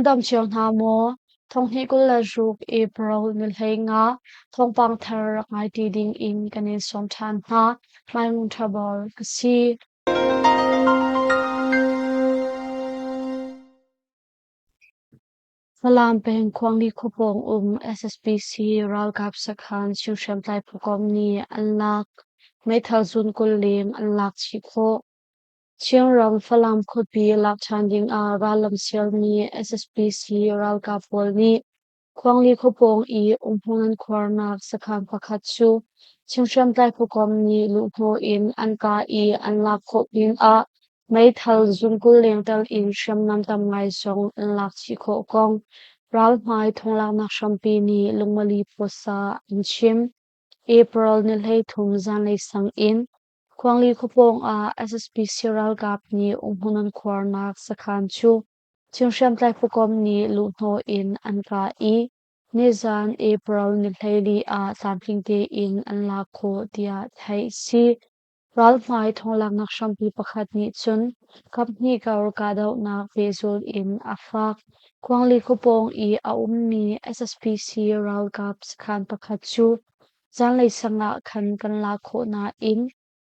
Nan dam cio hna maw? Thonghnih 26 April ni 15 thawngpang thar rak ngai ti ding in kan in sawm ṭhan hna. Hmaingung ṭha bal ka si. Falam peng Khuangli khuapawng um SSPC ralkap sakhan Chin hriamtlai phukomh nih an lak. Meithal zun 20 leng an lak chih khawh. Chinram Falam khuapi lak ṭhan dingah rallam sialmi SSPC ralkap pawl nih Khuangli khuapawng i umhmun an khuarnak sakhan pakhat cu Chin hriamtlai phukomh nih luhhnawh in an kah i an lak khawh pinah meithal zun 20 leng tel in hriamnam tam ngai zong an lak chih khawh kong ralhmai thonglaknak hrampi nih Lungmali Post ah an chim. April ni 13 zanlei sang in Khuangli khuapawng ah SSPC ralkap nih umhmun an khuarnak sakhan cu Chin hriamtlai phukomh nih luhhnawh in an kah i nizan April ni 14 ah tlamtling tein an lak khawh tiah theih a si. Ralhmai thonglaknak hrampi pakhat nih cun kaphnih kar kahdohnak pehzulh in a fak. Khuangli khuapawng i a ummi SSPC ralkap sakhan pakhat cu Zanlei sang ah khan kan lak khawh nain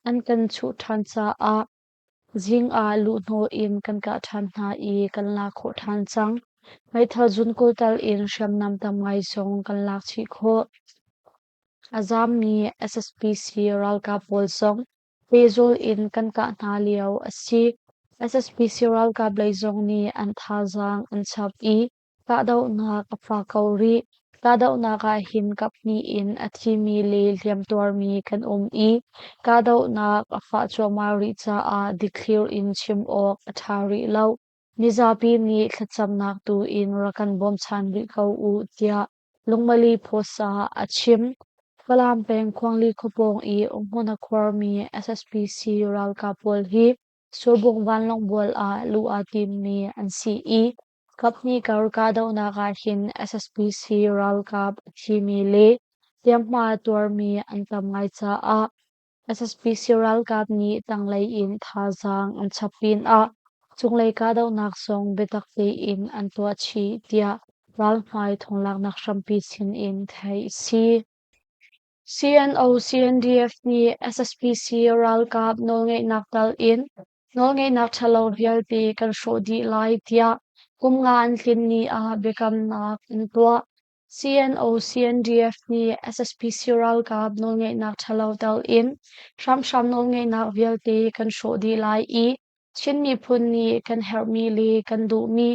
an kan chuh ṭhan caah zing ah luhhnawh in kan kah ṭhan hna i kan lak khawh ṭhan cang. Meithal zun 20 tal in hriamnam tam ngai zong kan lak chih khawh. A zaammi SSPC ralkap pawl zong pehzul in kan kah hna lio a si. SSPC ralkap lei zong nih an thazaang an chap i Kahdohnak a fak ko rih. Kahdohnak ah hin kaphnih in a thimi le hliamtuarmi kan um i kahdohnak a fah cuahmah rih caah dikthlir in chim awk a ṭha rih lo. Mizapi nih thlacamnak tu in rak kan bawmchan rih ko u tiah Lungmali Post ah a chim. Falam peng Khuangli khuapawng i umhmun a khuarmi SSPC ralkap pawl hi Surbung vanlawng bual ah luh aa timmi an si i Kaphnih kar kahdohnak ahhin SSPC ralkap a thimi le hliamhma tuarmi an tam ngai caah SSPC ralkap nih tanglei in thazaang an chap pinah cunglei kahdohnak zong biatak tein an tuah chih tiah ralhmai thonglaknak hrampi sinin theih a si. CNO-CNDF nih SSPC ralkap nawlngeihnak tal in Nawlngeihnak ṭhalo vialte kan hrawh dih lai tiah kum nga an tlin ni ah biakamnak an tuah. CNO-CNDF nih SSPC ralkap nawlngeihnak ṭhalo tel in hramhram nawlngeihnak vialte kan hrawh dih lai i Chin miphun nih kan herhmi le kan duhmi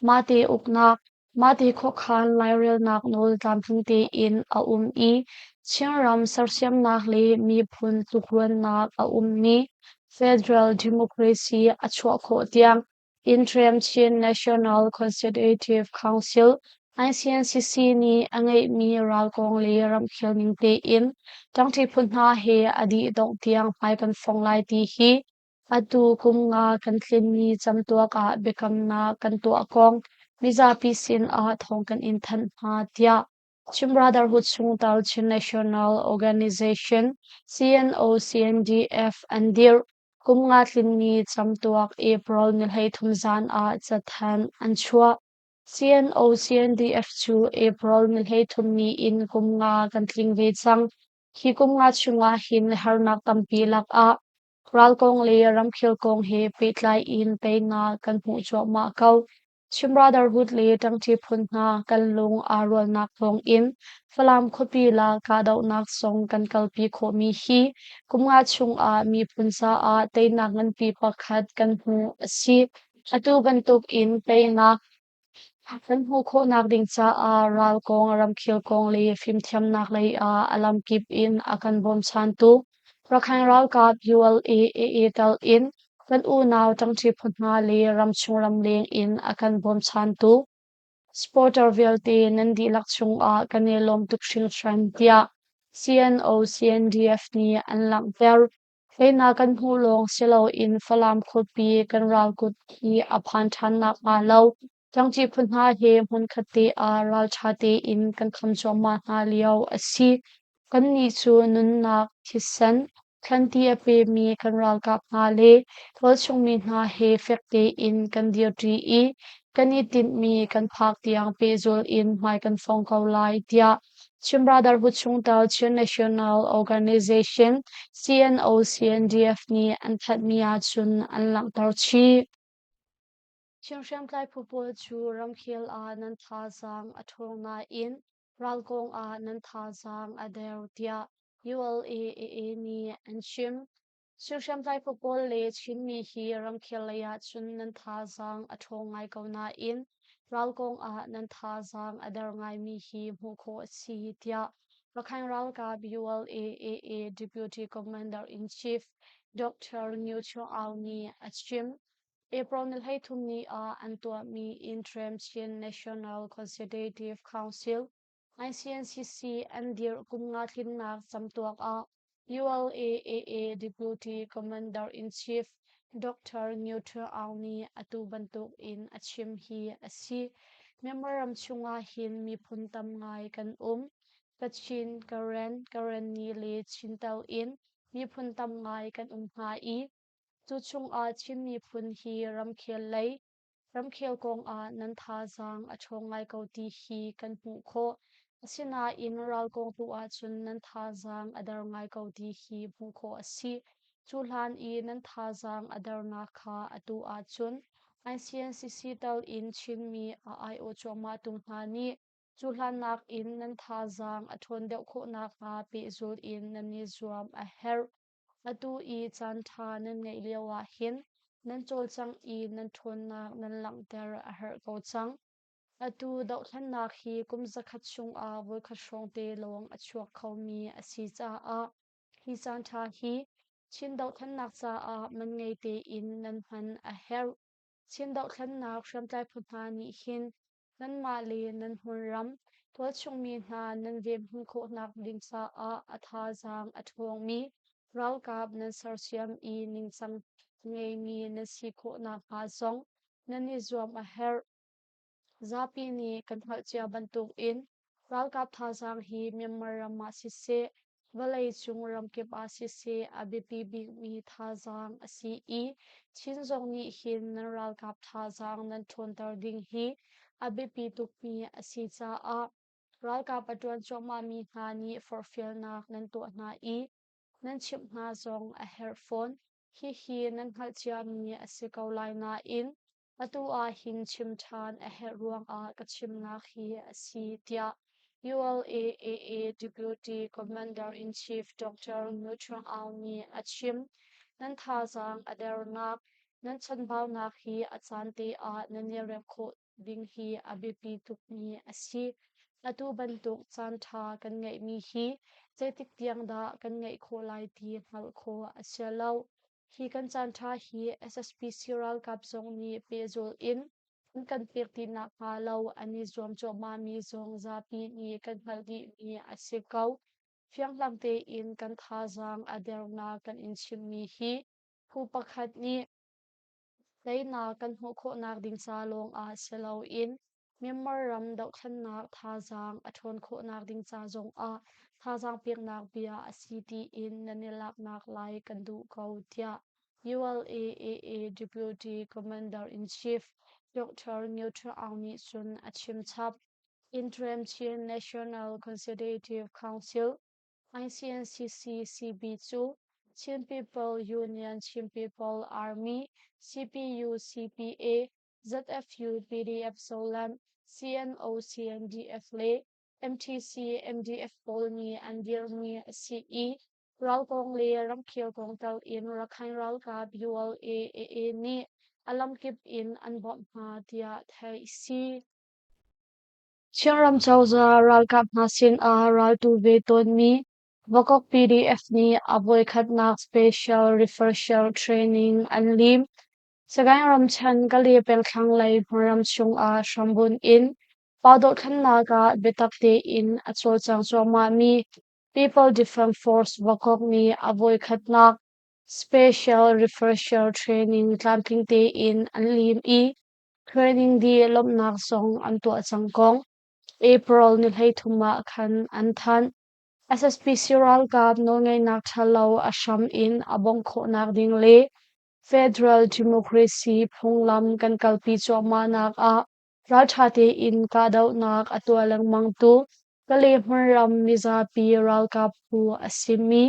mahte uknak, Mahti khuakhan lairelnak nawl tlamtling tein a um i Chinram sersiamnak le miphun tlukruannak a ummi Federal Democracy a chuah khawh tiang Interim Chin National Consultative Council ICNCC nih a ngeihmi ral kong le ramkhel ning tein ṭangṭi phu hna he a dih dongh tiang hmai kan fong lai ti hi Atu kum nga kan tlinmi camtuak ah biakamnak kan tuah kong mizapi sin ah thawng kan in thanh hna, tiah Chin Brotherhood chungtel Chin National Organization CNO-CNDF an dirh. Kum nga tlinmi camtuak April ni 13 zan ah cathanh an chuah. CNO-CNDF cu April ni 13 ni in kum nga kan tling ve cang. Hi kum nga chungah hin harnak tampi lakah ral kong le ramkhel kong he pehtlai in teinak kan hmuh cuahmah ko. Chin Brotherhood le ṭangṭi phun hna kan lung aa rualnak thawngin Falam khuapi la kahdohnak zong kan kalpi khawhmi hi kum nga chungah miphun caah teinak nganpi pakhat kan hmuh a si. Atu bantuk in teinak Kan hmuh khawhnak ding caah ral kong, ramkhel kong le fimthiamnak lei ah a lamkip in a kan bawmchantu Rakhine ralkap ULA AA tel in kan unau ṭangṭi phu hna le ramchung ramleng in a kan bawmchantu supporter vialte nan dihlak cungah kan i lawm tuk hringhran tiah CNO CNDF nih an langhter. Teinak kan hmuh lawng si loin Falam khuapi kan ralkut hi a phan ṭhan nakhnga lo ṭangṭi phu hna he hmunkhat te ah ralṭha tein kan kham cuahmah hna lio a si. Kannih cu nunnak, thisen, Thlanti a pemi kan ralkap hna le tualchungmi hna he fek tein kan dirṭi i kan i tinhmi kan phak tiang pehzulh in hmai kan fong ko lai, tiah Chin Brotherhood chungtel Chin National Organization CNO-CNDF nih an thanhmi ahcun an langhter chih. Chin hriamtlai phu pawl cu ramkhel ah nan thazaang a ṭhawng nain ral kong ah nan thazaang a der tiah ULA-AA nih an chim. Chin hriamtlai phu pawl le Chinmi hi ramkhel lei ahcun nan thazaang a ṭhawng ngai ko nain ral kong ah nan thazaang a der ngaimi hi hmuh khawh a si tiah Rakhine ralkap ULA-AA Deputy Commander-in-Chief Dr. Ngu Chung Aung nih a chim. April ni 33 ni ah an tuahmi Interim Chin National Consultative Council ICNCC an dirh kum nga tlinnak camtuak ah ULA-AA Deputy Commander-in-Chief Dr. Ngu Htwe Aung nih atu bantuk in a chim hi a si. Myanmar ram chungah hin miphun tam ngai kan um. Kachin, Karen, Karenni le Chin tel in miphun tam ngai kan um hna i cu chungah Chin miphun hi ramkhel lei ramkhel kongah nan thazaang a ṭhawng ngai ko ti hi kan hmuh khawh. Asinain ral kong tu ahcun nan thazaang a der ngai ko ti hi hmuh khawh a si. Cu hlan i nan thazaang a dernak kha atu ahcun ICNCC tal in Chinmi a aiawh cuahmahtu hna nih cu hlan nakin nan thazaang a ṭhawn deuh khawh nakhnga pehzulh in nan i zuam a herh. Atu i caanṭha nan ngeih lioah hin nan cawlcangh i nan ṭhawnnak nan langhter a herh ko cang. Atu dohthlennak hi kum 100 chungah voikhat hrawng te lawng a chuak khomi a si caah hi caanṭha hi Chin dohthlennak caah man ngei tein nan hman a herh. Chin dohthlennak hriamtlai phu hna nih hin nanmah le nan hmunram tualchungmi hna nan venhim khawhnak ding caah a thazaang a ṭhawngmi ralkap nan sersiam i ningcang ngeimi nan si khawh nakhnga zong nan i zuam a herh. Zapi nih kan hngalh cia bantukin ralkap thazaang hi Myanmar ram ah siseh, vawleicung ramkip ah siseh a biapi bikmi thazaang a si i Chin zong nih hin nan ralkap thazaang nan ṭhawnter ding hi a biapi tukmi a si caah ralkap a ṭuan cuahmahmi hna nih forhfialnak nan tuah hna i nan chimh hna zong a herh fawn. Hihi nan hngalh ciami a si ko lai nain atu ah hin chim ṭhan a herh ruangah ka chimnak hi a si, tiah ULA-AA Deputy Commander-in-Chief Dr. Ngu Chuang Aung nih a chim. Nan thazaang a dernak, nan chanbaunak hi a caan te ah nan i remh khawh ding hi a biapi tukmi a si. Atu bantuk caanṭha kan ngeihmi hi zeitik tiang dah kan ngeih khawh lai ti hngalh khawh a si lo. Hi kan caanṭha hi SSPC ralkap zong nih pehzulh in an kan pek ti nakhnga lo an i zuam cuahmahmi zong zapi nih kan hngalh dihmi a si ko. Fianghlang tein kan thazaang a dernak kan in chimmi hi phu pakhat nih teinak kan hmuh khawhnak ding ca lawngah si loin Myanmar ram dohthlennak thazaang a ṭhawn khawhnak ding ca zongah thazaang peknak bia a si tiin nan i laknak lai kan duh ko, tiah ULA-AA Deputy Commander-in-Chief Dr. Ngu Htwe Aung nih cun a chim chap. Interim Chin National Consultative Council ICNCC-CB cu Chin People Union Chin People Army CPU-CPA ZFU PDF Zoland CNO CNDF le MTC MDF pawl nih an dirhmi a si i ral kong le ramkhel kong tel in Rakhine ralkap ULA-AA nih a lamkip in an bawmh hna tiah theih a si. Chinram cozah ralkap hna sinah raltu ve tawnmi Vakok PDF nih a voikhatnak Special Refresher Training an lim. Sagaing ramṭhen Kale peng thlanglei hmunram chungah hrambunh in pa dohthlennak ah biatak tein a cawlcang cuahmahmi People Defence Force Vakok nih a voikhatnak Special Refresher Training tlamtling tein an lim i training dih lawmhnak zong an tuah cang kong April ni 33 ah khan an thanh. SSPC ralkap nawlngeihnak ṭhalo a hram in a bawmh khawhnak ding le Federal Democracy phunglam kan kalpi cuahmahnak ah ralṭha tein kahdohnak a tuah lengmangtu Kale hmunram mizapi ralkap phu a simi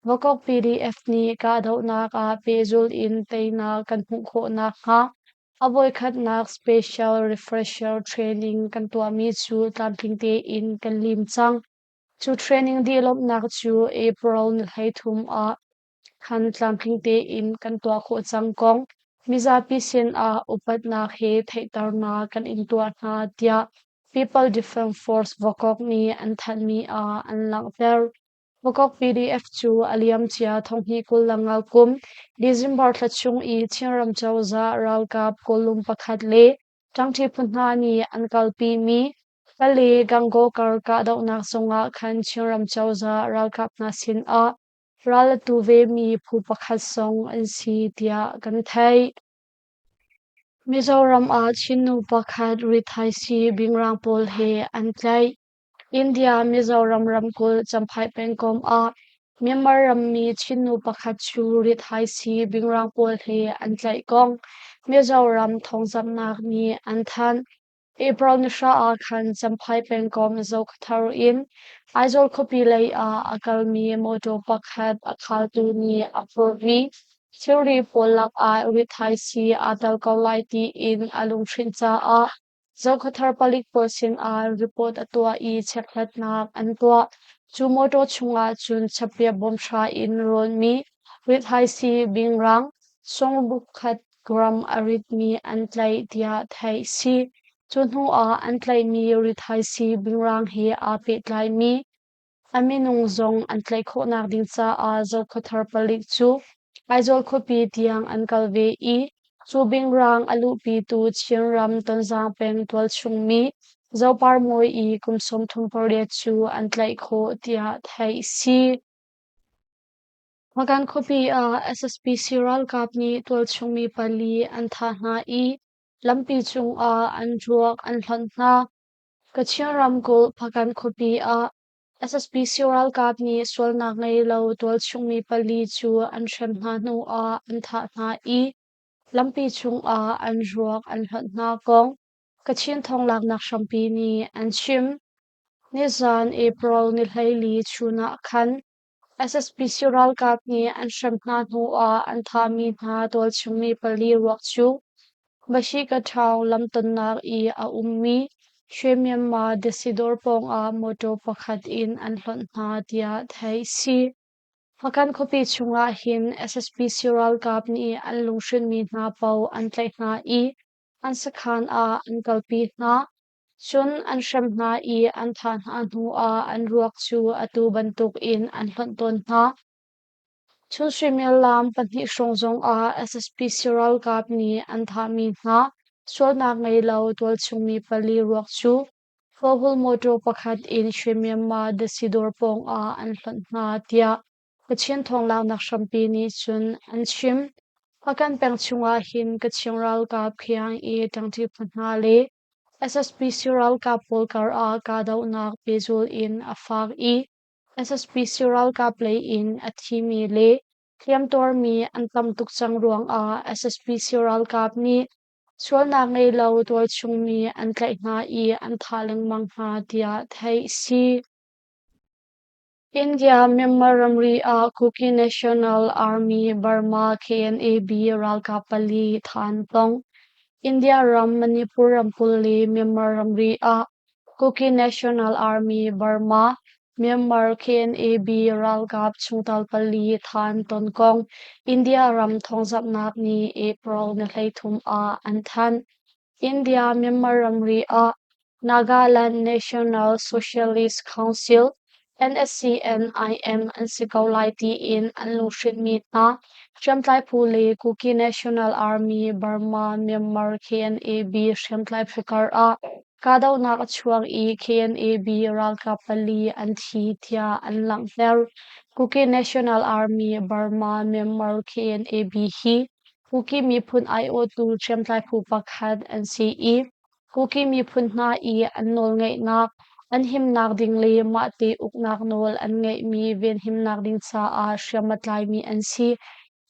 Vakok PDF nih kahdohnak ah pehzulh in teinak kan hmuh khawh nakhnga a voikhatnak Special Refresher Training kan tuahmi cu tlamtling tein kan lim cang. Cu training dihlawmhnak cu April ni 13 ah khan tlamtling tein kan tuah khawh cang kong mizapi sinah upatnak he theihternak kan in tuah hna, tiah People Defence Force Vakok nih an thanhmi ah an langhter. Vakok PDF cu a liamcia 2025 kum December thla chung i Chinram cozah ralkap kawlum pakhat le ṭangṭi phu hna nih an kalpimi Pale Gangaw kar kahdohnak zongah khan Chinram cozah ralkap hna sinah ral a tu vemi phu pakhat zong an si tiah kan theih. Mizoram ah Chin nu pakhat rithaisii bingrang pawl he an tlaih. India Mizoram ramkulh Champhai pengkomh ah Myanmar rammi Chin nu pakhat cu rithaisii bingrang pawl he an tlaih kong Mizoram thawngzamhnak nih an thanh. April ni hra ah khan Champhai pengkomh Zokhawthar in Aizawl khuapi lei ah a kalmi mawṭaw pakhat a khaltu nih a phurhmi thilri pawl lakah rithaisii aa tel ko lai tiin a lunghrinh caah Zokhawthar palik pawl sinah report a tuah i chekhlatnak an tuah. Cu mawṭaw chungah cun chappiah bawm hra in rawnmi rithaisii bingrang songbuk khat gram a ritmi an tlaih tiah theih si. Cu hnu ah an tlaihmi rithaisii bingrang he aa pehtlaimi a minung zong an tlaih khawhnak ding caah Zokhawthar palik cu Aizawl khuapi tiang an kal ve i cu bingrang a luhpitu Chinram Tonzang peng tualchung mi Zoparmawi i kum 38 cu an tlaih khawh tiah theih si. Hmakan khuapi ah SSPC ralkap nih tualchung mi pali an thah hna i lampi cungah an ruak an hlonh hna. Kachin ramkulh Hpakan khuapi ah SSPC ralkap nih sualnak ngei lo tualchung mi pali cu an hrem hna hnu ah an thah hna i lampi cungah an ruak an hlonh hna kong Kachin thawnglaknak hrampi nih an chim. Nizaan April ni 14 chun ah khan SSPC ralkap nih an hrem hna hnu ah an thahmi hna tualchung mi pali ruak cu Bashikaṭhaung lamtonnak i a ummi Shwe Myanmar Desidor pawngah mawṭaw pakhat in an hlonh hna tiah theih si. Hpakan khuapi chungah hin SSPC ralkap nih an lunghrinhmi hna paoh an tlaih hna i an sakhan ah an kalpi hna. Cun an hrem hna i an thah hna hnuah an ruak cu atu bantukin an hlonh tawn hna. Chun suimilam 2 hrawng zongah SSPC ralkap nih an thahmi hna sualnak ngei lo tualchung mi pali ruak cu Fawhul mawṭaw pakhat in Shwe Myanmar Desidor pawngah an hlonh hna, tiah Kachin thawnglaknak hrampi nih cun an chim. Hpakan peng chungah hin Kachin ralkap khiang i ṭangṭi phu hna le SSPC ralkap pawl karah kahdohnak pehzul in a fak i SSPC ralkap lei in a thimi le hliamtuarmi an tam tuk cang ruangah SSPC ralkap nih sualnak ngei lo tualchungmi an tlaih hna i an thah lengmang hna tiah theih a si. India Myanmar ramri ah Kuki National Army Burma KNAB ralkap pali thah an tong. India ram Manipur ramkulh le Myanmar ramri ah Kuki National Army Burma Myanmar KNAB ralkap chungtel pali thah an ton kong India ram thawngzamhnak nih April ni 13 ah an thanh. India Myanmar ramri ah Nagaland National Socialist Council NSCN-IM an si ko lai tiin an lunghrinhmi hna hriamtlai phu le Kuki National Army Burma Myanmar KNAB hriamtlai phu kar ah kahdohnak a chuak i KNAB ralkap pali an thi tiah an langhter. Kuki National Army Burma Myanmar KNAB hi Kuki miphun aiawhtu hriamtlai phu pakhat an si i Kuki miphun hna i an nawlngeihnak, An himnak ding le mahte uknak nawl an ngeihmi venhimnak ding caah hriam a tlaimi an si.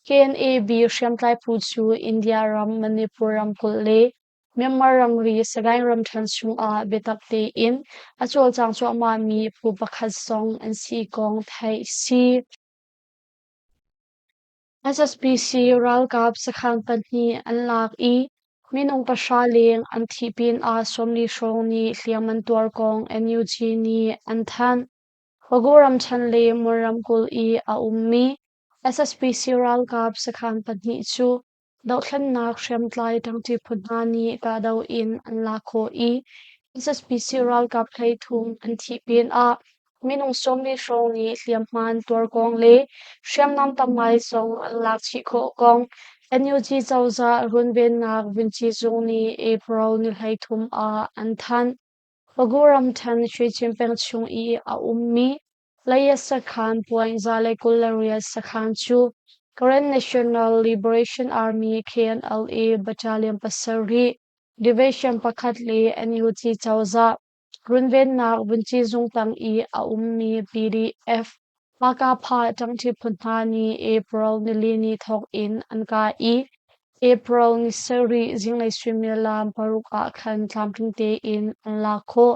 KNAB hriamtlai phu cu India ram Manipur ramkulh le Myanmar ramri Sagaing ramṭhen chungah biatak tein a cawlcang cuahmahmi phu pakhat zong an si kong theih si. SSPC ralkap sakhan pahnih an lak i minung 10 leng an thih pinah 40 hrawng nih hliam an tuar kong NUG nih an thanh. Bago ramṭhen le Mon ramkulh i a ummi SSPC ralkap sakhan pahnih cu dohthlennak hriamtlai ṭangṭi phu hna nih kahdoh in an lak khawh i SSPC ralkap 13 an thih pinah minung 40 hrawng nih hliamhma an tuar kong le hriamnam tam ngai zong an lak chih khawh kong NUG cozah runvennak vunci zung nih April ni 33 ah an thanh. Bago ramṭhen Shwecin peng chung i a ummi Layat sakhan point 128 sakhan cu Karen National Liberation Army KNLA Battalion 7 Division 1 le NUG cozah runvennak vunci zung tang i a ummi PDF Pakapha ṭangṭi phu hna nih April 4 ni thawk in an kah i April 7 zinglei suimilam 6 ah khan tlamtling tein an lak khawh.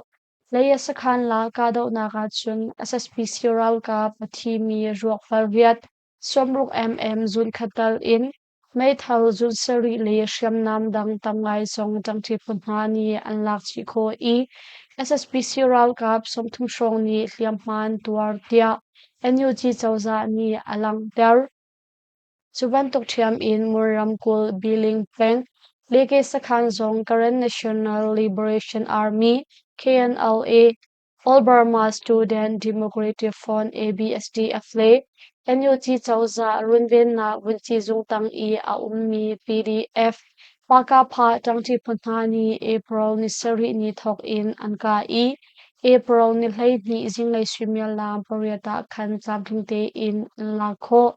Leiah sakhan la kahdohnak ahcun SSPC ralkap a thimi ruak 8, 60 mm zunkhat tal in meithal zun 7 le hriamnam dang tam ngai zong ṭangṭi phu hna nih an lak chih khawh i SSPC ralkap 30 hrawng nih hliamhma an tuar tiah NUG cozah nih a langhter. Cu bantuk ṭhiam in Mur ramkulh Biling peng Leke sakhan zong Karen National Liberation Army KNLA, All Burma Student Democratic Front ABSDF le NUG cozah runvennak vunci zung tang i a ummi PDF Pakapha ṭangṭi phu hna nih April ni 7 ni thawk in an kah i April ni 12 zinglei suimilam 8 ah khan tlamtling tein an lak khawh.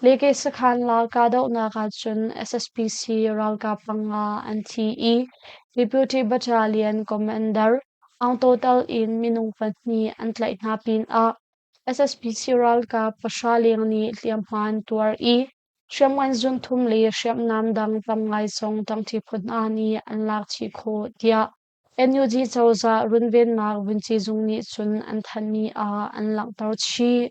Leke sakhan la kahdohnak ahcun SSPC ralkap 5 an thi i Deputy Battalion Commander Aung Total in minung 2 an tlaih hna pinah SSPC ralkap 10 leng nih hliamhma an tuar i hriamngan zunthum le hriamnam dang tam ngai zong ṭangṭi phu hna nih an lak chih khawh tiah NUG cozah runvennak vunci zung nih cun an thanhmi ah an langhter chih.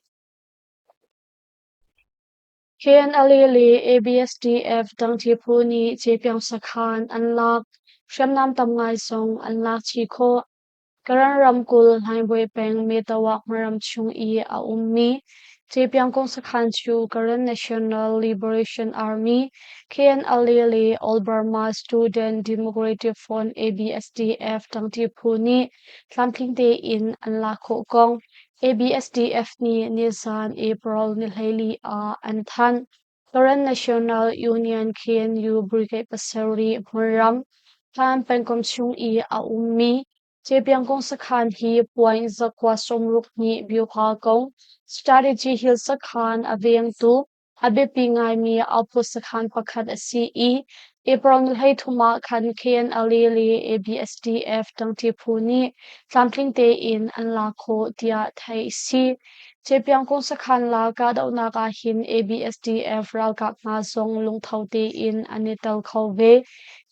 KNLA le ABSDF ṭangṭi phu nih Cepiang sakhan an lak, hriamnam tam ngai zong an lak chih khawh. Karen ramkulh Hlaingbuai peng Metawa hmunram chung i a ummi Cepiang kong sakhan cu Karen National Liberation Army KNLA le All Burma Student Democratic Front ABSDF ṭangṭi phu nih tlamtling tein an lak khawh kong ABSDF nih nizan April ni 14 ah an thanh. Karen National Union KNU Brigade 7 hmunram Hlan pengkomh chung i a ummi Cepiangkung sakhan hi point 962 Byuha kong Strategy Hill sakhan a vengtu a biapi ngaimi outpost sakhan pakhat a si i April ni 33 ah khan KNLA le ABSDF ṭangṭi phu nih tlamtling tein an lak khawh tiah theih a si. Cepiangkung sakhan la kahdohnak ah hin ABSDF ralkap hna zong lungtho tein an i tel kho ve.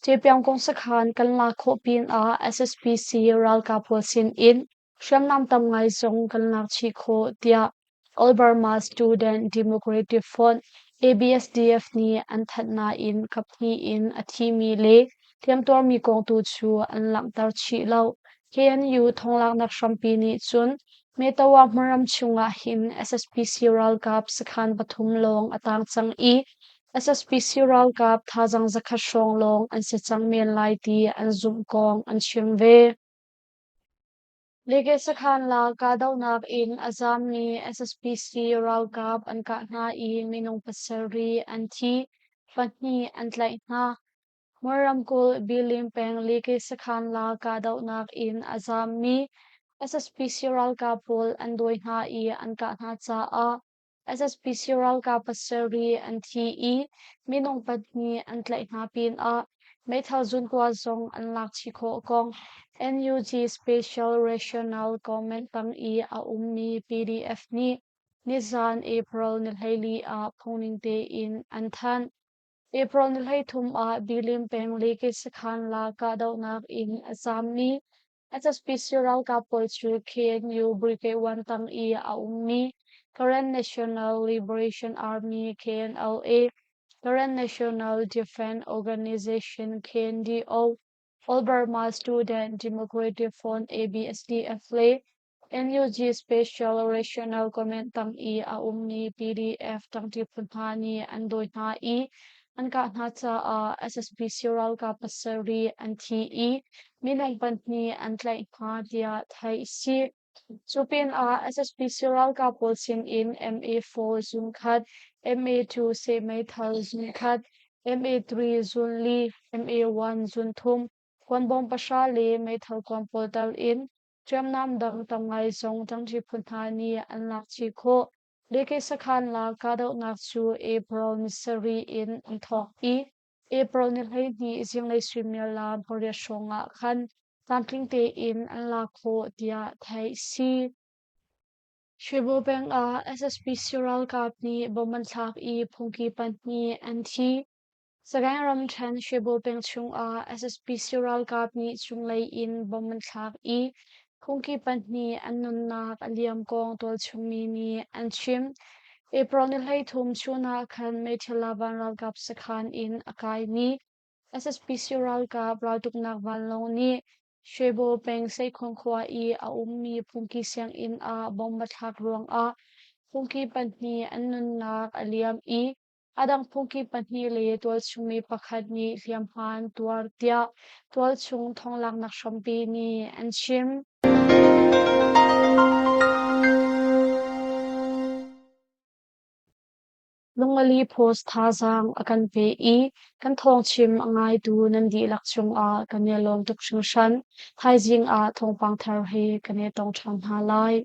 Cepiangkung sakhan kan lak khawh pinah SSPC ralkap pawl sin in hriamnam tam ngai zong kan lak chih khawh tiah All Burma Student Democratic Front ABSDF nih an thanh nain kaphnih in a thimi le hliamtuarmi kong tu cu an langhter chih lo. KNU thonglaknak hrampi nih cun Metawa hmunram chungah hin SSPC ralkap sakhan 3 lawng a tang cang i SSPC ralkap thazaang 100 hrawng lawng an si cang men lai ti an zumh kong an chim ve. Leke sakhan la kahdohnak in a zaammi SSPC ralkap an kah hna i minung 7 an thi, 2 an tlaih hna. Mor ramkulh Bilim peng Leke sakhan la kahdohnak in a zaammi SSPC ralkap pawl an dawi hna i an kah hna caah SSPC ralkap 7 an thi i minung 2 an tlaih hna pinah Meithal zunkua zong an lak chih khawh kong NUG Special Regional Command tang i a ummi PDF nih nizan April ni 14 ah phungning tein an thanh. April ni 13 ah Bilim peng le sakhan la kahdohnak in a zaammi SSPC ralkap pawl cu KNU Brigade 1 tang i a ummi Karen National Liberation Army KNLA, Karen National Defense Organization KNDO, All Burma Student Democratic Front ABSDF le NUG Special Regional Command tang i a ummi PDF ṭangṭi phu hna nih an dawi hna i an kah hna caah SSPC ralkap pasarih an thi i minung pahnih an tlaih hna tiah theih a si. Cu pinah SSPC ralkap pawl sinin MA4 zungkhat, MA2 seh meithal zungkhat, MA3 zunli, MA1 zunthum, kuanbawm pahra le meithal kuan pawl tal in Hriamnam dang tam ngai zong ṭangṭi phu hna nih an lak chih khawh. Leke sakhan la kahdohnak cu April ni sarih in an thawk i April ni 12 zinglei suimilam pariat hrawng ah khan tlamtling tein an lak khawh tiah theih si. Shwebo peng ah SSPC ralkap nih bomb an thlak i phungki pahnih an thi. Sagaing ramṭhen Shwebo peng chungah SSPC ralkap nih cunglei in bomb an thlak i phungki pahnih an nunnak a liam kong tualchung mi nih an chim. April ni 13 chun ah khan Meithila ralkap sakhan in a kaimi SSPC ralkap raltuknak vanlawng nih Shwebo peng Seikhong khua i a ummi phungki sianginn ah bomb a thlak ruangah phungki pahnih an nunnak a liam i A dang phungki pahnih le tualchung mi pakhat nih hliamhma an tuar tiah tualchung thawnglaknak hrampi nih an chim. Lungali Post thazaang a kan pe i kan thawngchim a ngaitu nan dihlak cungah kan i lawm tuk hringhran. Thaizing ah thawngpang thar he kan i tong ṭhan hna lai.